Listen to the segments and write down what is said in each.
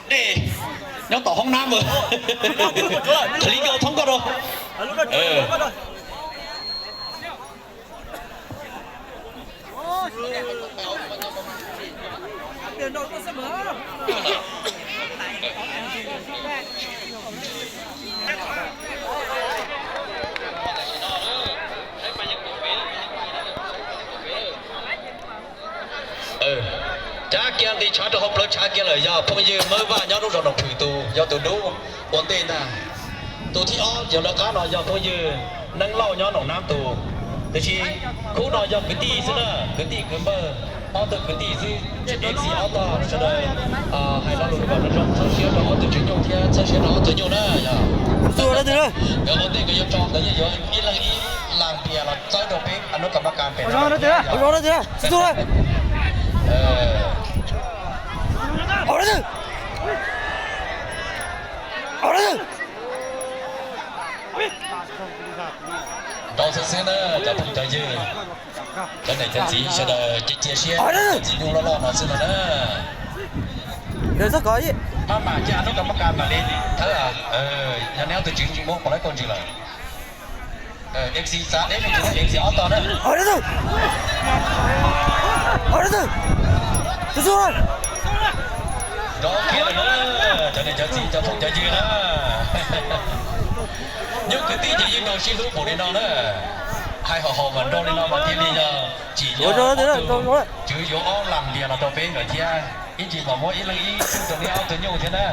Dej nyob tom hoob nab mas. Thov li nkaus thoob koj rau. Cab kiag nqis tshav rau hauv plawv tshav kiag lawm yog phooj ywg Mawb Vaj nyob lub zos Noom Phwm tus yog tus dub ua ntej ntag. Tus thib ob yog lawv qab no yog phooj ywg Neeb Lauj nyob Noom Nab tus. Tiam sis khub no yog kwv tij xwb na, kwv tij kwv npawg, ob tug kwv tij xwb. Ib txhij ob tog sawv daws hais lo lus kom zoo zoo, txhawb siab rau ob tug tswv nyuj thiab txhawb siab rau ob tug nyuj na. Nkawd ua ntej nkawd yuav tso nkawd yeej yuav ib leeg ib las npias los txawb rau peb hnub kam mab kas pem no. Nrau xwb xwb na cov phooj cov ywg, cov niam cov txiv sawv daws cia cia siab, txiv nyuj loj loj no xwb no na. Maj mam cia hnub kam mab kas mam li thawb, yog neb ob tug tswv muab pom lawv kauj ntsws lawm. Mc xav deb me tus mc ob tog na. Nrau kiag lawm na, cov niam cov txiv cov phooj cov ywg na. Nyuj kwv tij ces yeej nrau sib hlub npaum li no na. Hais haum haum mas nrau li no mas thiaj li yog tsim nyog ob tug tswv yuav ob las npias los rau peb nkawd thiab. Ib ntsis mam muab ib leeg ib tug rau neb ob tug nyuj thiab na.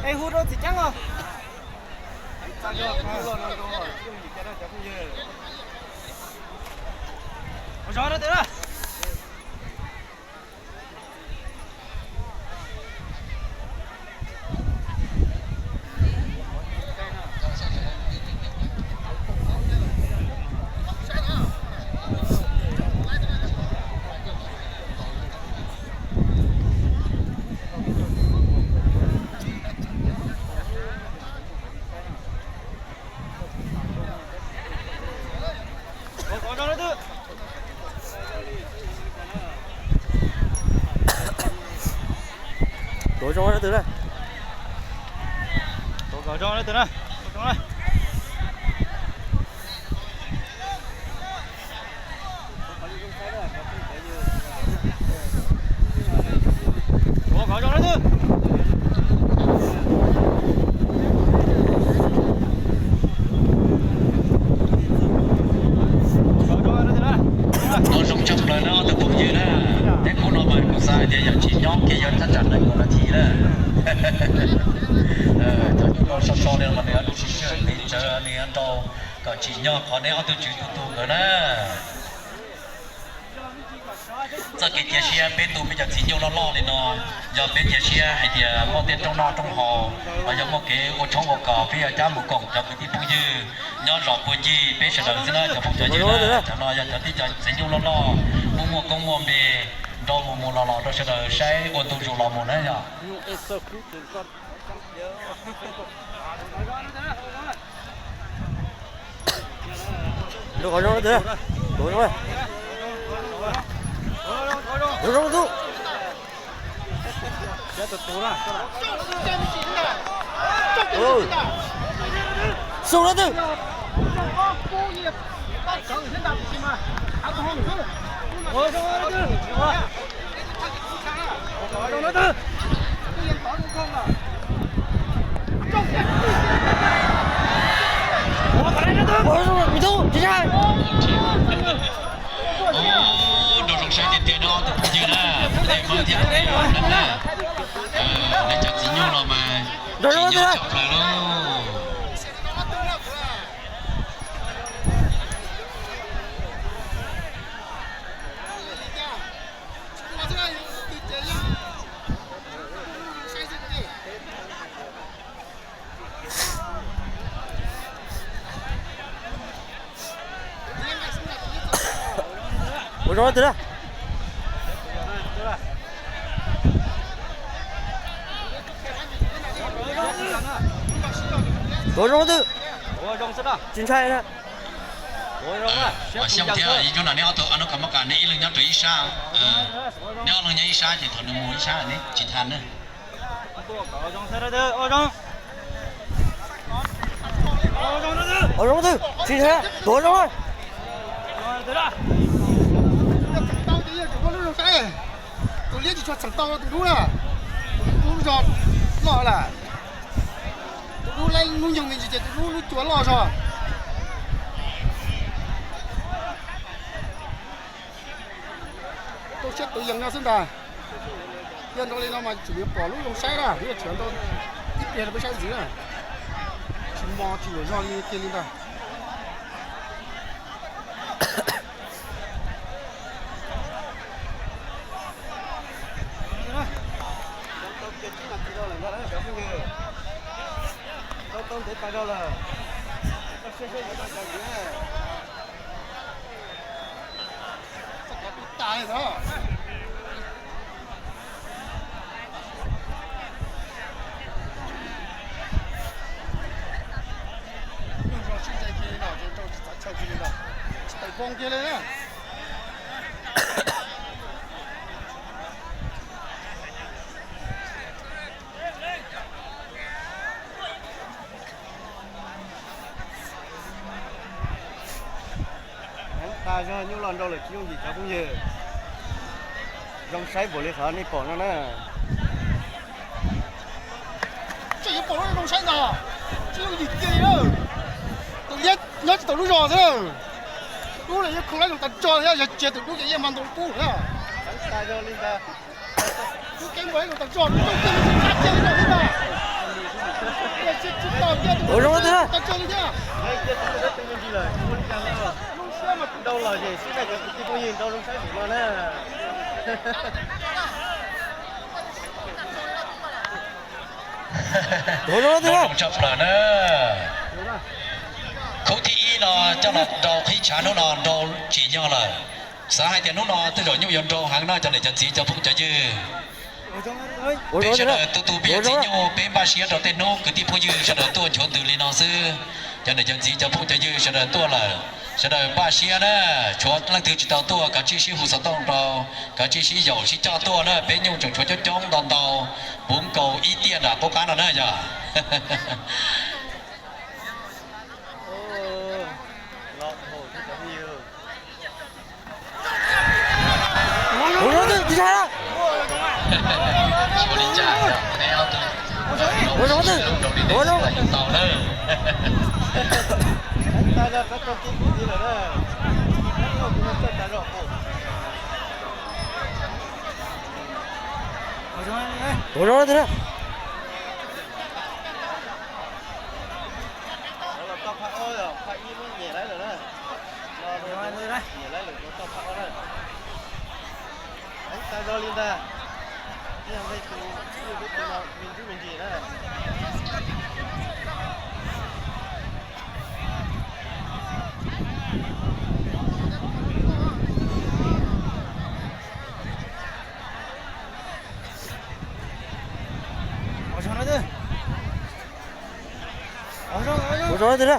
Es hu rau txiv ceeb os. Ua zog rau tias na. Tuav zoo na twg na. Tuav zoo na twg na. Ua zoo tshaj plaws na ob tug phooj ywg na. Teb khub no mas kuv xav hais tias yog tsis nyob kiag yog thaj tsam nees nkaum nas this na. Cov nyuj no so so li mas nws yuav tsis sij hawm ntev tsawv nws yuav nrau kom tsim nyog qhov neb ob tug tswv tu tu nkawd na. Txoj kev cia siab peb tu peb cov txiv nyuj loj loj li no, yog peb cia siab hais tias muaj tej rooj noj rooj haus los yog muaj kev ua tshoob ua kos peb yuav cab mus koom cov kwv tij phooj ywg nyob zos puag ncig peb sawv daws xwb na cov phooj cov ywg na. Cov no yog cov tib cov txiv nyuj loj loj, muaj muaj koob muaj npe, nrau mus mus los los rau sawv daws saib ua ntu zus los mus na yog. Qhov zoo, qhov zoo, qhov zoo. Xung na twg. Nrau zoo saib tiag tiag no tus phooj ywg na, phooj ywg Mawb thiab phooj ywg Neeb na. Lawv cov txiv nyuj no mas tsim nyog tshaj plaws lauj. Ua zoo twg na? Tuav zoo twg? Tsis ntshai na. Xyooj thiab Yob no neb ob tug hnub kab mob kas neb ib leeg nyob rau ib sab. Neb ob leeg nyob ib sab ces thaum nws mus ib sab neb tsis tha na. Ua zoo twg, tsis ntshai, tuav zoo. Tus liab tsis tshua txheem tau tus dub na. Tus dub zog loj lawm. Tus dub lub nyoog me ntsis ces tus dub lub cua loj zog. Rau siab tus yees no xwb ntag. Yog nrov li no mas tseem yuav pom lub zoo saib na, yog tseem nrau ib pliag rau peb saib ntxiv na. Tsis mos tsis yuam zog li kiag li ntag. Heev tas zog, nyuj los nrau lawm tsis yooj yim cov phooj ywg. Zoo saib npaum li qhov nej pom no na. Tseem yuav pom lub zoo saib ntag, tsis yooj yim kiag li na. Tus liab nyob tsis tau lub zos xwb. Tus dub lawm yuav khoom laib zoo tas zog, yog tsis tus dub ces yeej mag ntau pub na. Heev tas zog li ntag. Ua zoo tiag. Nrau los ces sib zais cov kwv tij phooj ywg nrau zoo saib ntawm no na. Nrau zoo tshaj plaws na. Khub thib ib no coj los nrau qhib tshav hnub no nrau tsim nyog lawm. Xav hais tias hnub no tej zaum nyuj yuav nrau heev no cov niam cov txiv cov phooj cov ywg. Peb sawv daws tu tu peb yawm txiv nyuj, peb npaj siab rau tej hnub kwv tij phooj ywg sawv daws tuaj nchuav ntws li no xwb. Cov niam cov txiv cov phooj cov ywg sawv daws tuaj lawm, sawv daws npaj siab na. Tshuav leej twg tsis tau tuaj kav tsij sib hu xov tooj rau, kav tsij sib yaum sib coj tuaj na. Peb nyuj tseem tshuav coob coob ntau ntau, puv nkaus ib tiaj nram qub qab no na yog. Ua zoo twg, tsis hais lawm. Ua zoo twg, ua zoo. Ua zoo twg na. Ua zoo twg na.